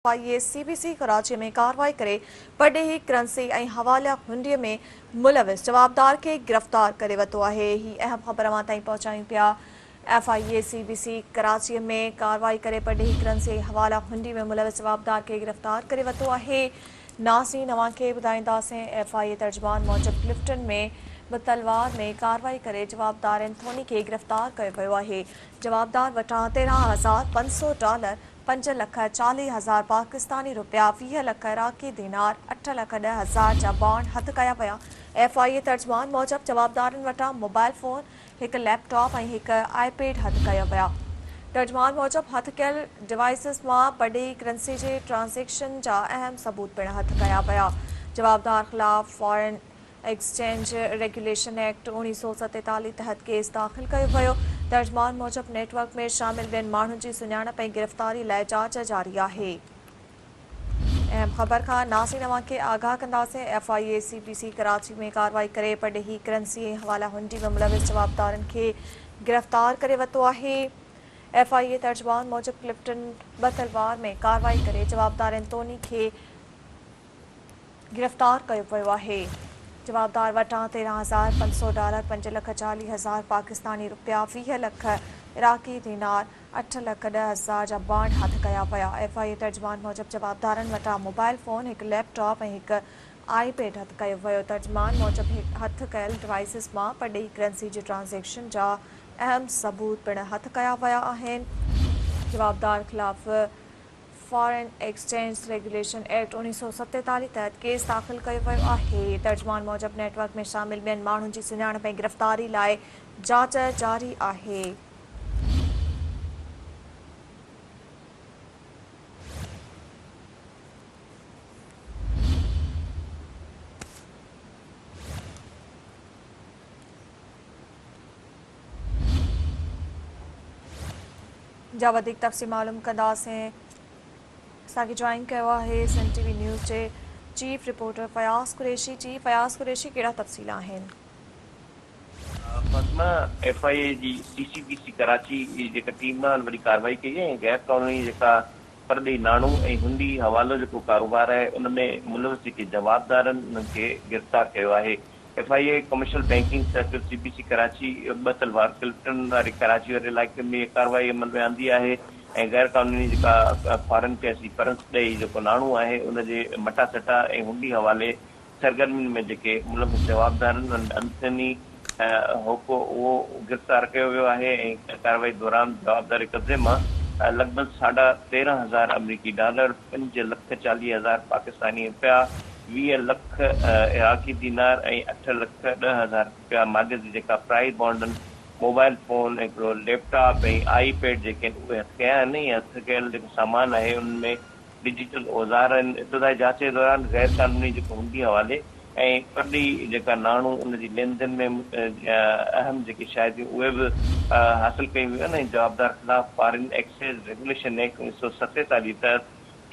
I A C B C Karachi ۾ ڪارروائي ڪري پرڏيهي ڪرنسي ۽ حوالا هنڊي ۾ ملوث جوابدار کي گرفتار ڪري ورتو آهي. هي اهم خبر اوهان تائين پهچايون پيا. F I A C B C Karachi ۾ ڪارروائي ڪري پرڏيهي ڪرنسي ۽ حوالا هنڊي ۾ ملوث جوابدار کي گرفتار ڪري ورتو آهي. ناظرين اوهان کي ٻڌائينداسين ايف I اي ترجمان موجب ڪلفٽن ۾ به تلوار ۾ ڪارروائي ڪري جوابدار اينٿوني کي گرفتار ڪيو ويو آهي. جوابدار وٽان 13,500 ڊالر 5,40,000 پاڪستاني رپيا، 20 لک عراقي دينار، 8 لک 10 هزار جا بانڊ هٿ ڪيا ويا. ايف I اي ترجمان موجب جوابدارن وٽان موبائل فون، هڪ ليپ ٽاپ ۽ هڪ آء پيڊ هٿ ڪيا ويا. ترجمان موجب هٿ ڪيل ڊوائيسز مان پرڏيهي ڪرنسي جي ٽرانزيڪشن جا اهم ثبوت پڻ هٿ ڪيا ويا. جوابدار خلاف فارن ايڪسچينج ريگيوليشن ايڪٽ 1947 تحت ڪيس داخل ڪيو ويو. ترجمان موجب نيٽ ورڪ ۾ شامل ٻين ماڻهن جي سڃاڻپ ۽ گرفتاري لاء جاچ جاري آهي. اهم خبر کان ناظرين اوهان کي آگاهه ڪنداسين F I A C B C Karachi ۾ ڪارروائي ڪري پرڏيهي ڪرنسي ۽ حوالا هنڊي ۾ ملوث جوابدارن کي گرفتار ڪري ورتو آهي. ايف I اي ترجمان موجب ڪلفٽن ٻه تلوار ۾ ڪارروائي ڪري جوابدار اينتوني کي گرفتار ڪيو ويو آهي. جوابدار وٽان 13,500 ڊالر، 5,40,000 پاڪستاني رپيا، 20 لک عراقي دينار، 8 لک 10 هزار جا بانڊ هٿ ڪيا ويا. ايف I اي ترجمان موجب جوابدارن وٽان موبائل فون، هڪ ليپ ٽاپ ۽ هڪ آء پيڊ هٿ ڪيو ويو. ترجمان موجب هٿ ڪيل ڊوائيسز مان پرڏيهي ڪرنسي جي ٽرانزيڪشن جا اهم ثبوت پڻ هٿ ڪيا ويا آهن. جوابدار خلاف فارين ايڪسچينج ريگيوليشن ايڪٽ 1947 تحت ڪيس داخل ڪيو ويو آهي. ترجمان موجب نيٽ ورڪ ۾ شامل ٻين ماڻهن جي سڃاڻپ ۽ گرفتاري لاء جاچ جاري آهي. جا وڌيڪ تفصيل معلوم ڪنداسين. اسان کي جوائن ڪيو آهي سنڌ ٽي وي نيوز جي چيف رپورٽر فياض قريشي جي فياض قريشي ڪهڙا تفصيل آهن. فاطمه، ايف I اي جي سي سي بي سي ڪراچي جي جيڪا ٽيم آهي ان وڏي ڪارروائي ڪئي آهي ۽ غير قانوني جيڪا پرڏيهي ناڻو ۽ هنڊي حوالو جيڪو ڪاروبار آهي ان ۾ ملوث جيڪي جوابدار آهن انهن کي گرفتار ڪيو آهي. F I A commercial banking circle, C B C, Karachi, ٻه تلوار ڪلفٽن واري ڪراچي واري علائقي ۾ اها ڪارروائي عمل ۾ آندي آهي ۽ غير قانوني جيڪا فارن ڪرنسي پرنس ڏئي جيڪو ناڻو آهي ان جي مٽا سٽا ۽ هنڊي حوالي سرگرمين ۾ جيڪي ملوث جوابدار آهن انهن ۾ انٿني هوڪو اهو گرفتار ڪيو ويو آهي ۽ ڪارروائي دوران جوابدار جي قبضي مان لڳ ڀڳ ساڍا تيرنهن هزار آمريڪي ڊالر، 5,40,000 پاڪستاني رپيا، 20 لک عراقي دينار ۽ 8 لک 10 هزار رپيا ماليت جي جيڪا پرائي بانڊن، موبائل فون، هڪڙو ليپ ٽاپ ۽ آئي پيڊ جيڪي آهن اهي هٿ ڪيا آهن ۽ هٿ ڪيل جيڪو سامان آهي انهن ۾ ڊجيٽل اوزار آهن. ابتدائي جاچ جي دوران غير قانوني جيڪو هنڊي حوالي ۽ پرڏيهي جيڪا ناڻو ان جي لين دين ۾ اهم جيڪي شاهديون اهي به حاصل ڪيون ويون آهن ۽ جوابدار خلاف فارين ايڪسچينج ريگوليشن ايڪٽ 1947 تحت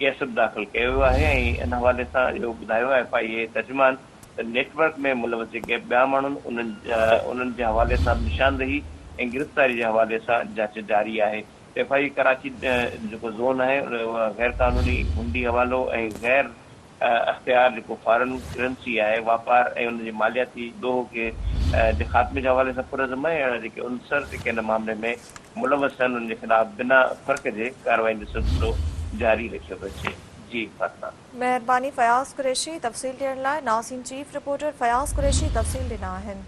ڪيس به داخل ڪيو ويو آهي ۽ ان حوالي سان اهو ٻڌايو آهي ايف I اي ترجمان ته نيٽ ورڪ ۾ ملوث جيڪي ٻيا ماڻهن انهن انهن جي حوالي سان به نشاندهي ۽ گرفتاري جي حوالي سان جاچ جاري آهي ايف I اي ڪراچي جيڪو زون آهي غير قانوني هنڊي حوالو ۽ غير اختيار جيڪو فارن ڪرنسي آهي واپار ۽ ان جي مالياتي ڏوهه کي جي خاتمي جي حوالي سان پرعزم آهي اهڙا جيڪي عنصر جيڪي ان معاملي ۾ ملوث آهن انهن جي خلاف بنا فرق جي ڪارروائين جو سلسلو جاري رکيو پيو اچي جي فاطمه. مهرباني فياض قريشي تفصيل ڏيڻ لاء ناظرين چيف رپورٽر فياض قريشي تفصيل ڏنا آهن.